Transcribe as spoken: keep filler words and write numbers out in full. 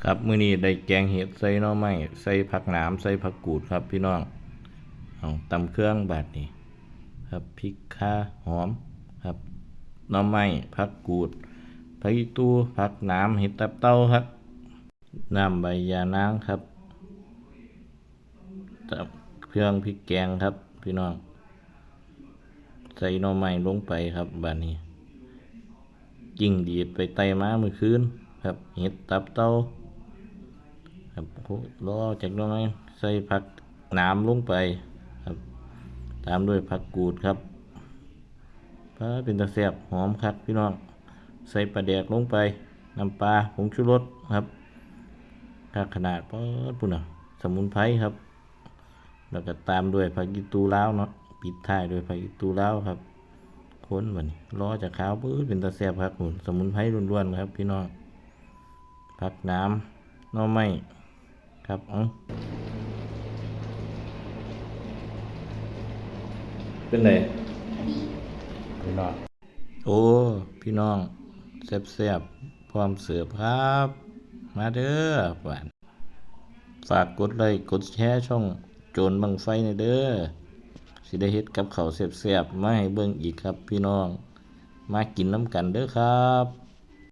ครับ มื้อนี้ได้แกงเห็ดใส่หน่อไม้ ใส่ผักหนาม ใส่ผักกูดครับพี่น้อง เอาตำเครื่องบาดนี้ครับ พริก ข่า หอมครับ หน่อไม้ ผักกูด ผักอีตู ผักหนาม เห็ดตับเต่าครับ น้ำใบยานางครับ ตำเครื่องพริกแกงครับ พี่น้อง ใส่หน่อไม้ลงไปครับ บาดนี้ จิ้งหรีดไปไต่มามื้อคืนครับ เห็ดตับเต่าครับ โอ้ รอจักหน่อย ใส่ผักหนามลงไปครับ ตามด้วยผักกูดครับ ปลาเป็นตาแซ่บหอมคักพี่น้อง ใส่ปลาแดกลงไป น้ำปลา ผงชูรสครับ คักขนาด ป๊าด พู้นน่ะ สมุนไพรครับ แล้วก็ตามด้วยผักอีตูลาวเนาะ ปิดท้ายด้วยผักอีตูลาวครับ คนบัดนี้ รอจักคาว ปื๊ด เป็นตาแซ่บครับ พู้น สมุนไพรล้วนๆครับพี่น้อง ผักหนาม หน่อไม้ครับ เอ้า เป็นไงพี่น้อง โอ้ พี่น้อง แซ่บๆ พร้อมเสิร์ฟครับ มาเด้อ หวาน ฝากกดไลค์กดแชร์ช่องโจรบั้งไฟแหน่เด้อ สิได้เฮ็ดกับข้าวแซ่บๆ มาให้เบิ่งอีกครับพี่น้อง มากินนำกันเด้อครับ